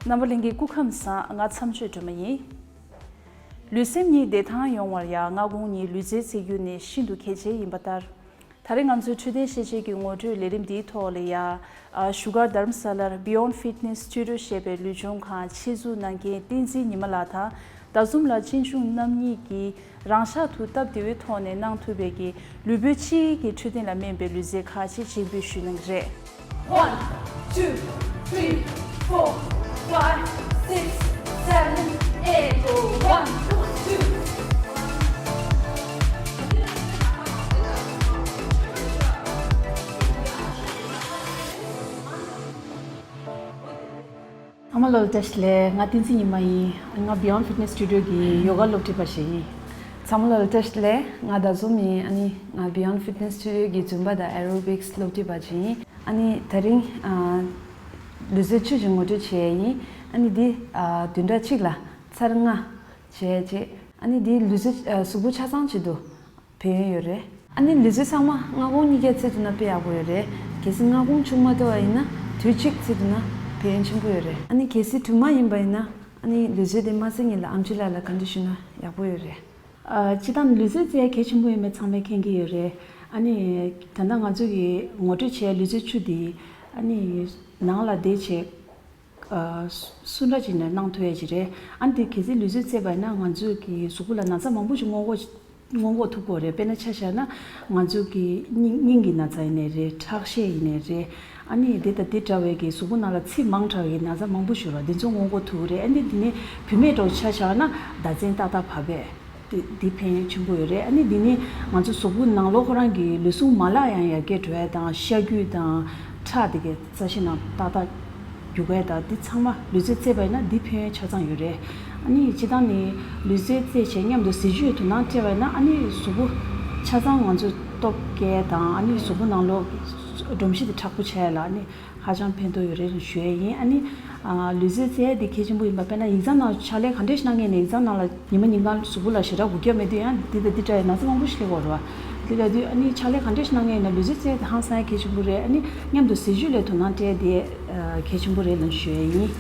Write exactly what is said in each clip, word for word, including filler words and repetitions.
རྣམ་པ་ལྷན་རྒྱས་སྐུ་ཁམས་བཟང་། ང་མཚམས་གཅོད་སྒྲོལ་མ་ཡིན། ལུས་སེམས་གཉིས་བདེ་ཐང་ཡོང་བར་ཡང་སྔ་དགོང་གཉིས་ལུས་རྩལ་རྩེ་རྒྱུ་ནི་ཤིན་ཏུ་གལ་ཆེ་ཡིན་པ་ལྟར། ད་རེས་ང་ཚོའི་འཕྲོད་བསྟེན་ཤེས་བྱའི་གི་ངོ་སྤྲོད་ལས་རིམ་འདིའི་ཐོག་ལ་ཡ། བཞུགས་སྒར་དྷ་རམ་ས་ལར་Beyond Fitness Studio ཞེས་པའི་ལུས་སྦྱོང་ཁང་ཆེད་འཛུགས་གནང་མཁན་བསྟན་འཛིན་ཉི་མ་ལགས་དང་། ཟླ་འཛོམས་ལགས་གཅེན་གཅུང་རྣམ་གཉིས་ཀྱིས་རང་ཤག་ཏུ་སྟབས་བདེ་བའི་ཐོག་ནས་གནང་ཐུབ་པའི་གི་ལུས་པོའི་སྤྱིའི་གི་འཕྲོད་བསྟེན་ལ་སྨན་པའི་ལུས་རྩལ་ཁག་ཅིག་སྤྱན་འབུལ་ཞུས་གནང་གི་རེད། One, two, three, four, five, six, seven, eight. One, two. ཚང་མ་ལ་བཀྲ་ཤིས་བདེ་ལེགས། ང་བསྟན་འཛིན་ཉི་མ་ཡིན། ང་Beyond Fitness Studio གི་ཡོ་ག་སློབ་ཁྲིད་པ་ཞིག་ཡིན། ཚང་མ་ལ་བཀྲ་ཤིས་བདེ་ལེགས། ང་ཟླ་འཛོམས་ཡིན། ཨ་ནི་ང་Beyond Fitness Studio གི་ཛུམ་པ་དང་ཨེ་རོ་བིག་སི་སློབ་ཁྲིད་པ་ཞིག་ཡིན། ཨ་ནི་དེ་རིང་ཨ་ལུས་རྩལ་བཅུ་ཞིག་ངོ་སྤྲོད་བྱེད་ཡས་ཡིན། ཨ་ནི་འདི་ཨ་བདུན་ཕྲག་གཅིག་ལ་ཚར་ལྔ་བྱེད་ཡས་བྱེད། ཨ་ནི་འདི་ལུས་རྩལ་ཨ་གཟུགས་པོ་ཆ་ཚང་བྱེད་དུ་ཕན་ཡོན་ཡོད་རེད། ཨ་ནི་ལུས་རྩལ་ཚང་མ་སྔ་དགོང་གཉིས་ཀའི་ཚེ་ཐུབ་ན་དཔེ་ཡག་པོ་ཡོད་རེད། གལ་སྲིད་སྔ་དགོང་བྱུང་མ་ཐུབ་པ་ཡིན་ན་དུས་གཅིག་ཚེ་ཐུབ་ན་ཕན་ཡོན་ཆེན་པོ་ཡོད་རེད། ཨ་ནི་གལ་སྲིད་དུས་མ་ཡིན་པ་ཡིན་ན་ཨ་ནི་ལུས་རྩལ་དེ་མ་རྩེ་སྔོན་ལ་ཨེམ་ཆི་ལགས་ལ་བཀའ་འདྲི་ཞུས་ན་ཡག་པོ་ཡོད་རེད། ཨ་སྤྱིར་བཏང་ལུས་རྩལ་རྩེ་ཡ་གལ་ཆེན་པོ་ཡིན་པ་ཚང་མས་མཁྱེན་གྱི་ཡོད་རེད། ཨ་ནི་ད་ལྟ་ང་ཚོ་གི་ངོ་སྤྲོད་བྱས་ལུས་རྩལ་བཅུ་དེ་ཨ་ནི་ནང་ལ་བསྡད་བྱས། ཨ་སུ་སུ་འདྲ་ཅིག་ནས་གནང་ཐུབ་ཡ་ཅིག་རེད། ཨ་ནི་དེ་གལ་སྲིད་ལུས་རྩལ་རྩེས་པ་ཡིན་ན་ང་ཚོའི་གི་གཟུགས་པོ་ལ་ན་ཚ་མང་པོ་ཞིག་སྔོན་འགོག་སྔོན་འགོག་ཐུབ་ཀྱི་ཡོད་རེད། དཔེར་ན་ཆ་བཞག་ན་ང་ཚོའི་གི་སྙིང་སྙིང་གི་ན་ཚ་ཡིན་ནའི་རེད། ཁྲག་ཤེད་ཡིན་ནའི་རེད། ཨ་ནི་དེ་དང་དེ་འདྲ་བའི་གི་གཟུགས་པོ་ནང་ལ་ཚིགས་མང་དྲགས་པའི་ན་ཚ་མང་པོ་ཞིག་ཡོད་རེད། འདི་ཚོ་སྔོན་འགོག་ཐུབ་ཀྱི་རེད། ཨ་ནི་དེ་ནི་བུད་མེད་འདྲ་བོ་ཆ་བཞག་ན་ཟླ་མཚན་ཏག་ཏག་བབས་པས། དེ་འདི་ཕན་ཡོན་ཆེན་པོ་ཡོད་རེད། ཨ་ནི་འདི་ནི་ང་ཚོ་གཟུགས་པོ་ནང་ལོགས་ཁོ་རང་གི་ལུས་ཟུངས་མ་ལག་ཡང་ཡར་རྒྱས་འགྲོ་ཡ་དང་། ཤ་རྒྱུས་དང་ཁྲག་དེ་གའི་རྩ་ཤེད་ནང་ཏག་ཏག་རྒྱུག་ཡ་དང་། འདི་ཚང་མ་ལུས་རྩལ་རྩེས་པ་ཡིན་ན་འདི་ཕན་ཡོན་ཆ་ཚང་ཡོད་རེད། ཨ་ནི་སྤྱིར་བཏང་ནི་ལུས་རྩལ་རྩེས་བྱས་མཉམ་དུ་ཟས་བཅུད་དོ་སྣང་སྤྲད་པ་ཡིན་ན་ཨ་ནི་གཟུགས་པོ་ཆ་ཚང་ང་ཚོ་སྟོབས་སྐྱེད་དང་། ཨ་ནི་གཟུགས་པོ་ནང་ལོགས་སྒྲོམ་གཞི་དེ་མཁྲེགས་པོ་བྱས་ལ་ཨ་ནི། ཧ་ཅང་ཕན་ཐོགས་ཡོད་རེད་ཞུ་ཡས་ཡིན། ཨ་ནི་ཨ་ལུས་རྩལ་རྩེ་ཡས་དེ་གལ་ཆེན་པོ་ཡིན་པ། དཔེར་ན་ཡིག་ཚང་ནང་ཕྱག་ལས་ག་འདྲས་ཤིག་གནང་མཁན་ནས་ཡིག་ཚང་ནང་ལ་ཉི་མ་ཉིན་གང་གཟུགས་པོ་ལ་ཞེ་དྲག་འགུལ་སྐྱོད་མེད་དུས་ཡང་འདི་དང་འདི་འདྲ་ཡི་ན་ཚ་མང་པོ་ཞིག་སླེབས་ཀྱི་ཡོད་རེད་བ། དེ་ལ་དུས་ཨ་ནི་ཕྱག་ལས་ག་འདྲས་ཤིག་གནང་མཁན་ཡིན་ན་ལུས་རྩལ་རྩེ་ཡས་དེ་ཧང་སང་ཡས་གལ་ཆེན་པོ་རེད། ཨ་ནི་མཉམ་དུ་ཟས་བཅུད་ལ་དོ་སྣང་སྤྲད་ཡས་དེ་གལ་ཆེན་པོ་རེད་ལབ་ཞུ་ཡས་ཡིན།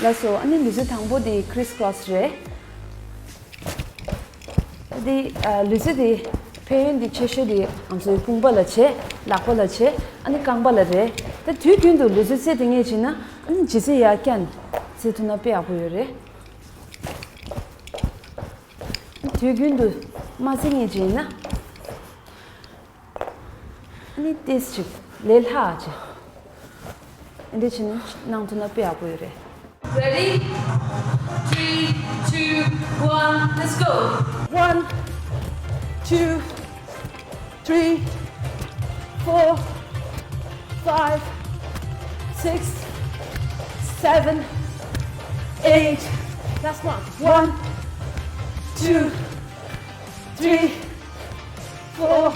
ལགས་སོ། ཨ་ནི་ལུས་རྩལ་དང་པོ་དེ་ཁྲིས་ཁྲོས་རེད། དེ་ཨ་ལུས་རྩལ་དེ་ཕན་ཡོན་དེ་ཆེ་ཤོས་དེ་ང་ཚོའི་དཔུང་པ་ལ་བྱེད། ལག་པ་ལ་བྱེད། ཨ་ནི་རྐང་པ་ལ་རེད། ད་དུས་རྒྱུན་དུ་ལུས་རྩལ་རྩེ་བསྡད་མཁན་བྱས་ན་ཨ་ནི་ལྗིད་ཚད་ཡར་བསྐྱེད་བྱེད་ཐུབ་ན་དཔེ་ཡག་པོ་ཡོད་རེད། དུས་རྒྱུན་དུ་མ་རྩེ་མཁན་བྱས་ན། ཨ་ནི་ཏོག་ཙམ་ཅིག་ལས་སླ་ཅིག་འདི་བྱས་ནས་གནང་ཐུབ་ན་དཔེ་ཡག་པོ་ཡོད་རེད། Ready? Three, two, one, let's go. One, two, three, four, five, six, seven, eight. Last one. One, two, three, four,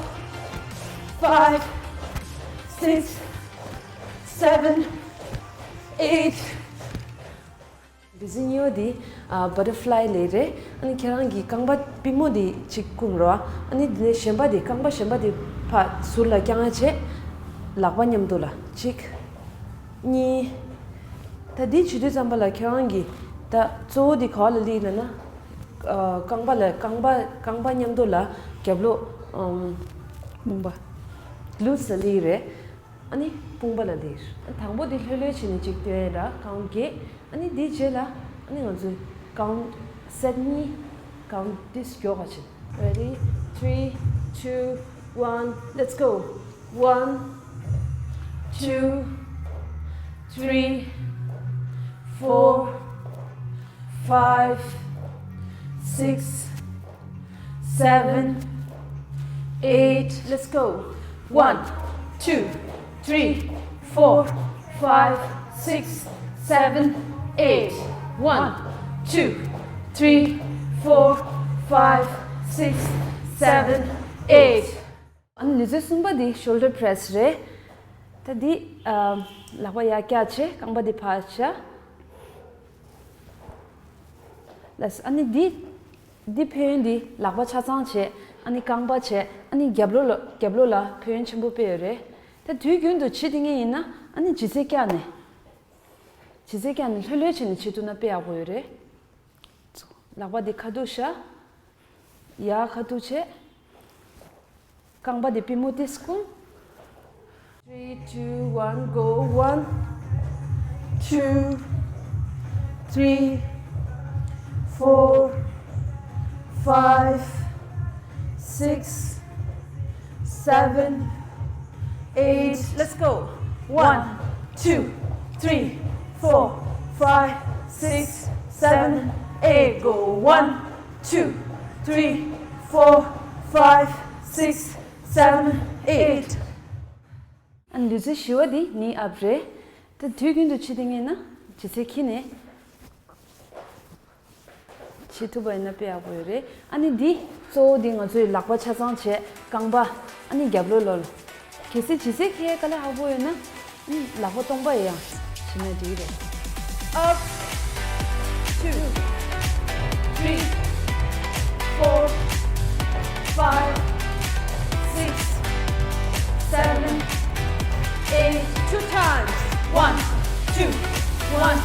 five, six, seven, eight. འདི་ཟིན་ཡོད་དེ་ཨ་butterfly ལས་རེད། ཨ་ནི་ཁྱེད་རང་གི་རྐང་པ་པུས་མོ་དེ་གཅིག་བསྐུམ་རོགས། ཨ་ནི་དེ་ནས་གཞན་པ་དེ་རྐང་པ་གཞན་པ་དེ་ཕར་ཟུར་ལ་བརྐྱང་བྱས། ལག་པ་མཉམ་དུ་ལ་གཅིག་གཉིས། ད་འདི་བྱེད་དུས་ཙམ་པ་ལ་ཁྱེད་རང་གི་ད་གཙོ་བོ་དེ་ག་པ་ལ་སླེབས་ན་ན། ཨ་རྐང་པ་ལ་རྐང་པ་རྐང་པ་མཉམ་དུ་ལ་རྒྱབ་ལོགས་ཨམ་རྨོངས་པ་glutes ལ་སླེབས་རེད། ཨ་ནི་དཔུང་པ་ལ་སླེབས། དང་པོ་དེ་ལྷོད་ལྷོད་བྱས་ནས་གཅིག་སྟོན་ར་count བརྒྱད། ཨ་ནི་དེའི་རྗེས་ལ་ཨ་ནི་ང་ཚོས་count set གཉིས་count this མགྱོགས་པ་བྱེད། Ready? Three, two, one, let's go. One, two, three, four, five, six, seven, eight. Let's go. One, two, three, four, five, six, seven, eight. One, two, three, four, five, six, seven, eight. ཨ་ནི་ལུས་རྩལ་གསུམ་པ་འདི་shoulder press རེད། ད་འདི་ཨ་ལག་པ་ཡར་བཀྱག་བྱས་རྐང་པ་འདི་ཕར་བཞག་ལགས། ཨ་ནི་འདི་འདི་ཕན་ཡོན་འདི་ལག་པ་ཆ་ཚང་བྱས། ཨ་ནི་རྐང་པ་བྱས། ཨ་ནི་རྒྱབ་ལོགས་ལ་རྒྱབ་ལོགས་ལ་ཕན་ཡོན་ཆེན་པོ་དཔེ་ཡོད་རེད། ད་དུས་རྒྱུན་དུ་བྱེད་དེ་ངེས་ཡིན་ན་ཨ་ནི་ལྗིད་ཚད་བཀྱགས་ནས་ལྗིད་ཚད་བཀྱགས་ནས་ལྷོད་ལྷོད་བྱས་ནས་བྱེད་ཐུབ་ན་དཔེ་ཡག་པོ་ཡོད་རེད། ལག་པ་འདི་ཁ་ཐུག་བཞག་ཡར་ཁ་ཐུག་བྱས། རྐང་པ་འདི་པུས་མོ་ཏིས་བསྐུམ། Three, two, one, go. One, two, three, four, five, six, seven, eight. Let's go. One, two, three, four, five, six, seven, eight. Go. One, two, three, four, five, six, seven, eight. ཨ་ནི་ལུས་རྩལ་བཞི་པ་འདི་ནི་ཨབ་རེད། ད་དུས་རྒྱུན་དུ་བྱེད་དེ་ངེས་ན་ལྗིད་ཚད་འཁྱེར་ནས་བྱེད་ཐུབ་པ་ཡིན་ན་དཔེ་ཡག་པོ་ཡོད་རེད། ཨ་ནི་འདི་གཙོ་བོ་འདི་ང་ཚོའི་ལག་པ་ཆ་ཚང་བྱས། རྐང་པ། ཨ་ནི་རྒྱབ་ལོགས་ལོགས་ལ། གལ་སྲིད་ལྗིད་ཚད་འཁྱེར་དཀའ་ལས་ཁག་པོ་ཡོད་ན་ཨ་ནི་ལག་པ་སྟོང་པ་ཡང་བྱེད་ན་འགྲིག་རེད། Up, two, three, four, five, six, seven, eight. Two times. One, two, one,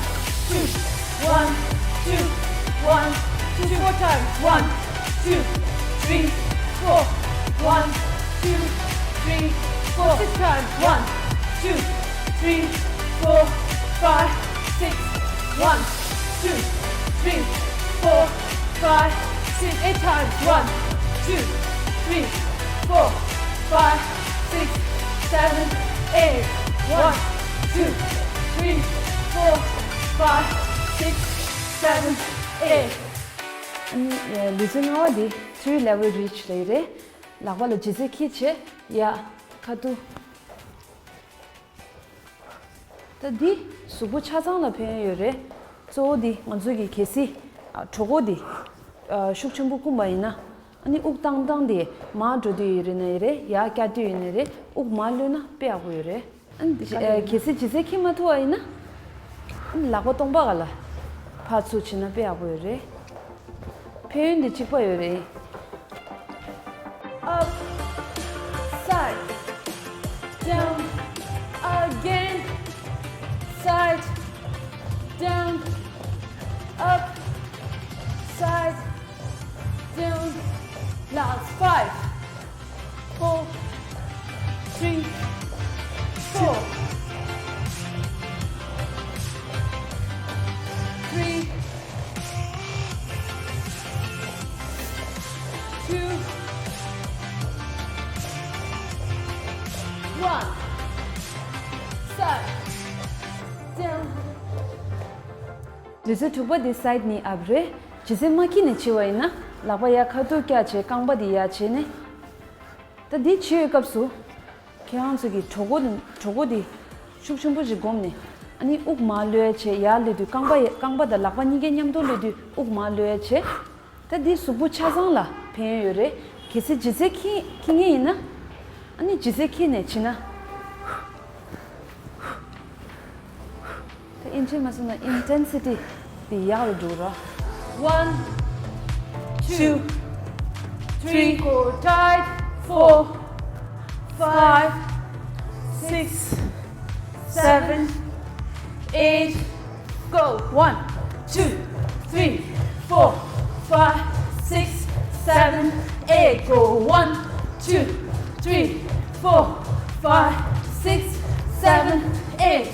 two, one, two, one, two. Four times. One, two, three, four. One, two, three, four. Six times. One, two, three, four, five, six. One, two, three, four, five, six. Eight times. One, two, three, four, five, six, seven, eight. One, two, three, four, five, six, seven, eight. ཨ་ནི་ལུས་རྩལ་ལྔ་པ་འདི་three level reach ལབ་ཡོད་རེད། ལག་པ་ལ་ལྗིད་ཚད་འཁྱེར་བྱས་ཡར་ཁ་ཐུག་ད་འདི་གཟུགས་པོ་ཆ་ཚང་ལ་ཕན་ཡོན་ཡོད་རེད། གཙོ་བོ་འདི་ང་ཚོ་གི་གལ་སྲིད་ཨ་གྲོད་ཁོག་འདི་ཨ་ཤུགས་ཆེན་པོ་བསྐུམས་པ་ཡིན་ན། ཨ་ནི་དབུགས་བཏང་བཏང་དེ་མར་འགྲོ་དུས་ཡིན་ནའི་རེད། ཡར་བཀྱག་དུས་ཡིན་ནའི་རེད། དབུགས་མར་གློད་ན་དཔེ་ཡག་པོ་ཡོད་རེད། ཨ་ནི་ཨ་གལ་སྲིད་ལྗིད་ཚད་འཁྱེར་མ་ཐུབ་པ་ཡིན་ན། ཨ་ནི་ལག་པ་སྟོང་པ་ག་ལ་ཕར་ཚུར་བྱེད་ན་དཔེ་ཡག་པོ་ཡོད་རེད། ཕན་ཡོན་འདི་གཅིག་པ་ཡོད་རེད། Up, side, down, again, side, down, up, side, down. Last five. Four, three, four, three, two, one. Side, down. ལུས་རྩལ་དྲུག་པ་འདི་side knee up རེད། ལྗིད་ཚད་མ་འཁྱེར་ནས་བྱེད་པ་ཡིན་ན་ལག་པ་ཡར་ཁ་ཐུག་བཀྱག་བྱས། རྐང་པ་འདི་ཡར་བྱས་ནས། ད་འདི་བྱེད་པའི་སྐབས་སུ་ཁྱེད་རང་ཚོ་གི་གྲོད་ཁོག་གྲོད་ཁོག་འདི་ཤུགས་ཆེན་པོ་ཞིག་བསྒོམས་ནས། ཨ་ནི་དབུགས་མར་གློད་བྱས་ཡར་གློད་དུས། རྐང་པ་ཡ་རྐང་པ་དང་ལག་པ་གཉིས་ཀའི་མཉམ་དུ་གློད་དུས་དབུགས་མར་གློད་བྱས། ད་འདི་གཟུགས་པོ་ཆ་ཚང་ལ་ཕན་ཡོན་ཡོད་རེད། གལ་སྲིད་ལྗིད་ཚད་འཁྱེར་འཁྱེར་མཁན་ཡིན་ན། ཨ་ནི་ལྗིད་ཚད་འཁྱེར་ནས་བྱེད་ན། ད་ཨིན་ཇི་མ་སོང་ན་ཨིན་ཊེན་སི་ཊི་དེ་ཡག་རུ་འགྲོ་ར། One, two, three, go tight. Four, five, six, seven, eight, go. One, two, three, four, five, six, seven, eight, go. One, two, three, four, five, six, seven, eight.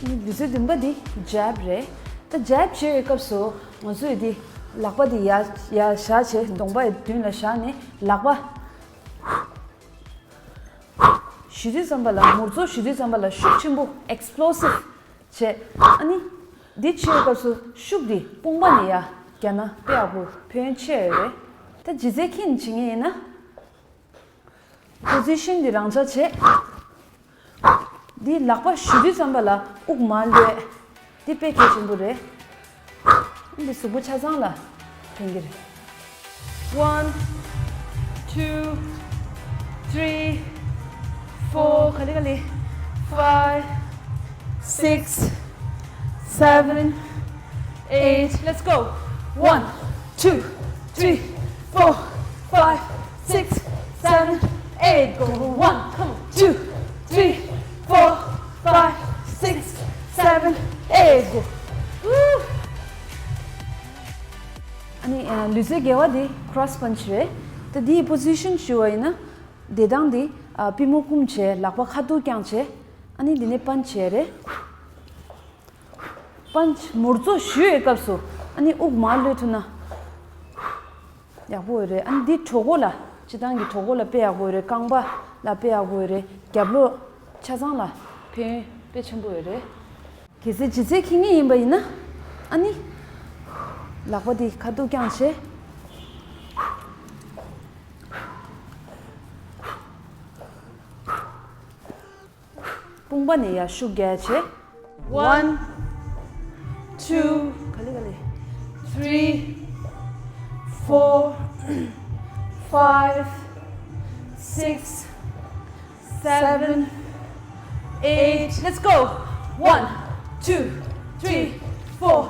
ལུས་རྩལ་བདུན་པ་འདི་ཇེབ་རེད། ད་ཇེབ་བྱེད་པའི་སྐབས་སུ་ང་ཚོས་འདི་ལག་པ་འདི་ཡར་ཡར་བཞག་བྱས། གདོང་པ་ཡི་མདུན་ལ་བཞག་ནས་ལག་པ་གཞུ་དུས་ཙམ་པ་ལ། མུར་ཚོ་གཞུ་དུས་ཙམ་པ་ལ་ཤུགས་ཆེན་པོ་ཨེགས་པི་ལོ་སིབ་བྱས། ཨ་ནི་འདི་བྱེད་པའི་སྐབས་སུ་ཤུགས་འདི་དཔུང་པ་ནས་ཡར་བརྒྱབ་ན་དཔེ་ཡག་པོ་ཕན་ཡོན་ཆེ་ཡོད་རེད། ད་ལྗིད་ཚད་འཁྱེར་ནས་བྱེད་མཁན་ཡིན་ན། པོ་ཛི་ཤན་འདི་རང་འཇགས་བྱས། འདི་ལག་པ་གཞུ་དུས་ཙམ་པ་ལ་དབུགས་མར་གློད། འདི་དཔེ་གལ་ཆེན་པོ་རེད། འདི་གཟུགས་པོ་ཆ་ཚང་ལ་ཕན་གྱི་རེད། One, two, three, four, ག་ལེ་ག་ལེ། Five, six, seven, eight. Let's go. One, two, three, four, five, six, seven, eight. Go. One, come on. Two, three, four, five, six, seven, eight. Go. Woo. ཨ་ནི་ལུས་རྩལ་བརྒྱད་པ་དེ་cross punch རེད། ད་འདིའི་position ཞུ་བ་ཡིན་ན། བདེ་ཐང་འདི་པུས་མོ་བསྐུམ་བྱས། ལག་པ་ཁ་ཐུག་བརྐྱངས་བྱས། ཨ་ནི་འདི་ནས་punch བྱས་རེད། Punch མུར་ཙོ་གཞུ་ཡོད་སྐབས་སུ་ཨ་ནི་དབུགས་མར་གློད་ཐུབ་ན་ཡག་པོ་ཡོད་རེད། ཨ་ནི་འདི་གྲོད་ཁོག་ལ། སྤྱིར་བཏང་གི་གྲོད་ཁོག་ལ་དཔེ་ཡག་པོ་ཡོད་རེད། རྐང་པ་ལ་དཔེ་ཡག་པོ་ཡོད་རེད། རྒྱབ་ལོགས་ཆ་ཚང་ལ་ཕན་ཡོན་དཔེ་ཆེན་པོ་ཡོད་རེད། གལ་སྲིད་ལྗིད་ཚད་འཁྱེར་མཁན་ཡིན་པ་ཡིན་ན། ཨ་ནི་ལག་པ་འདི་ཁ་ཐུག་བརྐྱངས་བྱས། དཔུང་པ་ནས་ཡར་ཤུགས་རྒྱག་བྱས། One, two, ག་ལེ་ག་ལེ། Three, four, five, six, seven, eight. Let's go. One, two, three, four,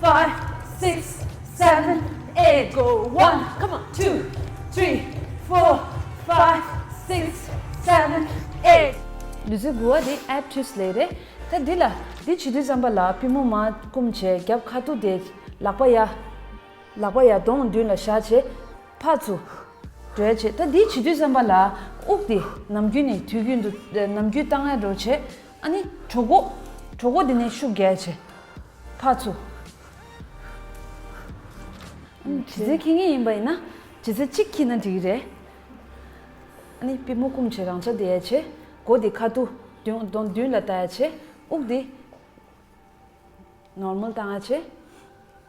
five, six, seven, eight. Go. One, come on. Two, three, four, five, six, seven, eight. ལུས་རྩལ་དགུ་པ་དེ་ab twist ལབ་རེད། ད་འདི་ལ། འདི་བྱེད་དུས་ཙམ་པ་ལ་པུས་མོ་མར་བསྐུམ་བྱས། རྒྱབ་ཁ་ཐུག་དེ། ལག་པ་ཡར། ལག་པ་ཡར་གདོང་མདུན་ལ་བཞག་བྱས། ཕར་ཚུར་འགྲོ་ཡ་བྱེད། ད་འདི་བྱེད་དུས་ཙམ་པ་ལ་དབུགས་དེ་ནམ་རྒྱུན་ནས་དུས་རྒྱུན་དུ་ནམ་རྒྱུན་བཏང་ཡ་འདྲ་བྱས། ཨ་ནི་གྲོད་ཁོག་གྲོད་ཁོག་འདི་ནས་ཤུགས་རྒྱག་བྱས། ཕར་ཚུར། ཨ་ནི་ལྗིད་ཚད་འཁྱེར་མཁན་ཡིན་པ་ཡིན་ན་ལྗིད་ཚད་གཅིག་འཁྱེར་ན་འགྲིག་གི་རེད། ཨ་ནི་པུས་མོ་བསྐུམ་བྱས་རང་འཇགས་བསྡད་ཡ་བྱས། མགོ་དེ་ཁ་ཐུག་མདུན་གདོང་མདུན་ལ་ལྟ་ཡ་བྱས། དབུགས་དེ་normal བཏང་ཡ་བྱས།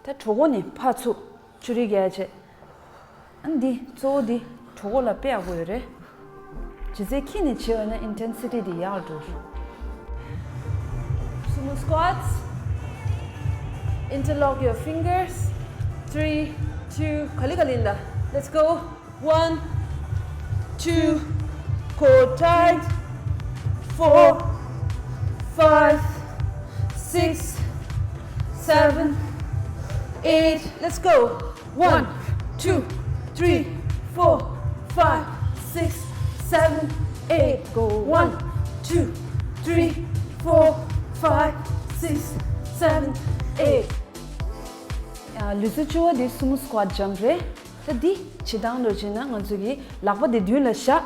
ད་གྲོད་ཁོག་ནས་ཕར་ཚུར་ཆུ་རུད་རྒྱག་ཡ་བྱས། ཨ་ནི་འདི་གཙོ་བོ་འདི་གྲོད་ཁོག་ལ་དཔེ་ཡག་པོ་ཡོད་རེད། ལྗིད་ཚད་འཁྱེར་ནས་བྱས་པ་ན་intensity དེ་ཡག་འགྲོ། Sumo squats. Interlock your fingers. Three, two, ག་ལེ་ག་ལེ་ཡིན་ད། Let's go. One, two, core tight. Four, five, six, seven, eight. Let's go. One, two, three, four, five, six, seven, eight. Go. One, two, three, four, five, six, seven, eight. ལུས་རྩལ་བཅུ་པ་དེ་sumo squat jump རེད། ད་འདི་བྱེད་སྟངས་འདྲ་བྱས་ན་ང་ཚོ་གི་ལག་པ་དེ་མདུན་ལ་བཞག་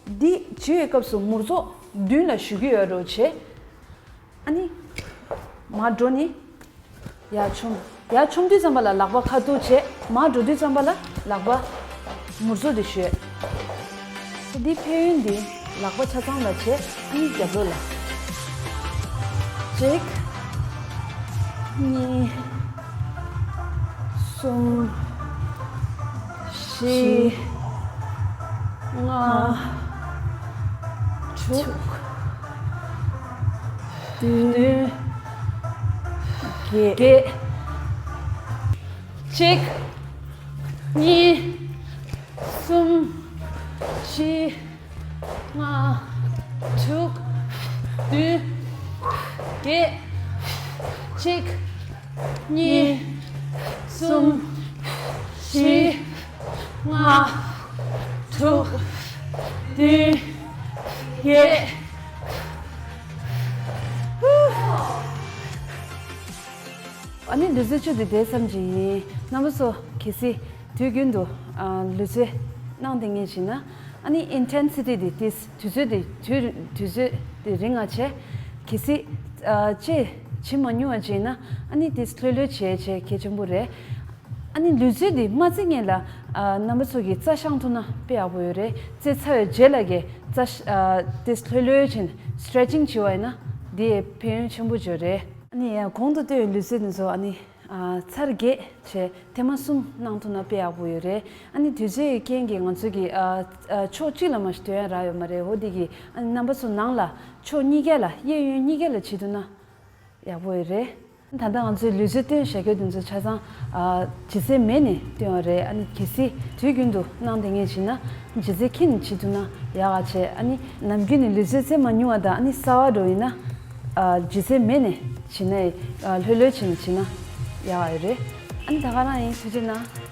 འདི་བྱེད་པའི་སྐབས་སུ་མུར་ཙོག་མདུན་ལ་གཞུ་གི་ཡོད་འདྲ་བྱས། ཨ་ནི་མར་འགྲོ་ནི་ཡར་མཆོང་། ཡར་མཆོང་དུས་ཙམ་པ་ལ་ལག་པ་ཁ་ཐུག་བྱས། མར་འགྲོ་དུས་ཙམ་པ་ལ་ལག་པ་མུར་ཙོག་དེ་གཞུས། འདི་ཕན་ཡོན་འདི་ལག་པ་ཆ་ཚང་ལ་བྱས། ཨ་ནི་རྒྱབ་ལོགས་ལ། གཅིག་གཉིས། གསུམ། བཞི། ལྔ། དྲུག་བདུན། བརྒྱད། གཅིག་གཉིས། གསུམ། བཞི། ལྔ། དྲུག་བདུན། བརྒྱད། གཅིག་གཉིས། གསུམ། བཞི། ལྔ། དྲུག་བདུན། བརྒྱད། ཨ་ནི་ལུས་རྩལ་བཅུ་དེ་དེ་ཙམ་གྱིས་ཡིན། རྣམ་པ་ཚོ་གལ་སྲིད་དུས་རྒྱུན་དུ་ཨ་ལུས་རྩལ་གནང་བསྡད་མཁན་ཞིག་ན། ཨ་ནི་intensity དེ་དུས་དུས་ཚོད་དེ་དུས་དུས་ཚོད་དེ་རིང་ང་བྱས། གལ་སྲིད་ཨ་ཅེས་བྱེད་མ་མྱོང་བ་ཅིག་ཡིན་ན། ཨ་ནི་དེ་ལྷོད་ལྷོད་བྱས་བྱས་གལ་ཆེན་པོ་རེད། ཨ་ནི་ལུས་རྩལ་དེ་མ་རྩེ་ངེས་ལ་ཨ་རྣམ་པ་ཚོ་གི་རྩ་བཤང་ཐུབ་ན་དཔེ་ཡག་པོ་ཡོད་རེད། རྩེ་ཚར་བའི་རྗེས་ལ་གི་རྩ་ཨ་དེ་ལྷོད་ལྷོད་བྱས་stretching བྱས་པ་ཡིན་ན་དེ་ཕན་ཡོན་ཆེན་པོ་ཡོད་རེད། ཨ་ནི་གོང་དུ་བསྟོད་པའི་ལུས་རྩལ་འདི་ཚོ་ཨ་ནི་ཨ་ཚར་བརྒྱད་བྱས་ཐེངས་མ་གསུམ་གནང་ཐུབ་ན་དཔེ་ཡག་པོ་ཡོད་རེད། ཨ་ནི་དུས་ཚོད་ཀྱི་རྐྱེན་གྱིས་ང་ཚོ་གི་ཨ་ཨ་ཕྱོགས་གཅིག་ལ་མ་ཞིག་སྡོད་ཡ་རག་ཡོད་མ་རེད། འོ་དེ་གིས་ཨ་ནི་རྣམ་པ་ཚོ་ནང་ལ་ཕྱོགས་གཉིས་ཀ་ལ་གཡས་གཡོན་གཉིས་ཀ་ལ་བྱེད་ཐུབ་ན་ཡག་པོ་ཡོད་རེད། ད་ལྟ་ང་ཚོས་ལུས་རྩལ་སྟོན་བྱ་རྒྱུ་དེ་ཚོ་ཆ་ཚང་ཨ་ལྗིད་ཚད་མེད་ནས་སྟོན་པ་རེད། ཨ་ནི་གལ་སྲིད་དུས་རྒྱུན་དུ་གནང་བསྡད་མཁན་ཞིག་ན་ལྗིད་ཚད་འཁྱེར་ནས་བྱེད་ཐུབ་ན་ཡག་ག་བྱས། ཨ་ནི་ནམ་རྒྱུན་ནས་ལུས་རྩལ་རྩེད་མ་མྱོང་བ་དང་ཨ་ནི་གསར་པ་འདྲ་ཡིན་ན་ ཨ་ལྗིད་ཚད་མེད་ནས་བྱིན་ན་ཡི་ཨ་ལྷོད་ལྷོད་བྱས་ནས་བྱིན་ན་ཡག་ཡོད་རེད། ཨ་ནི་ད་ག་རང་ཡིན། ཐུགས་རྗེ་གནང་།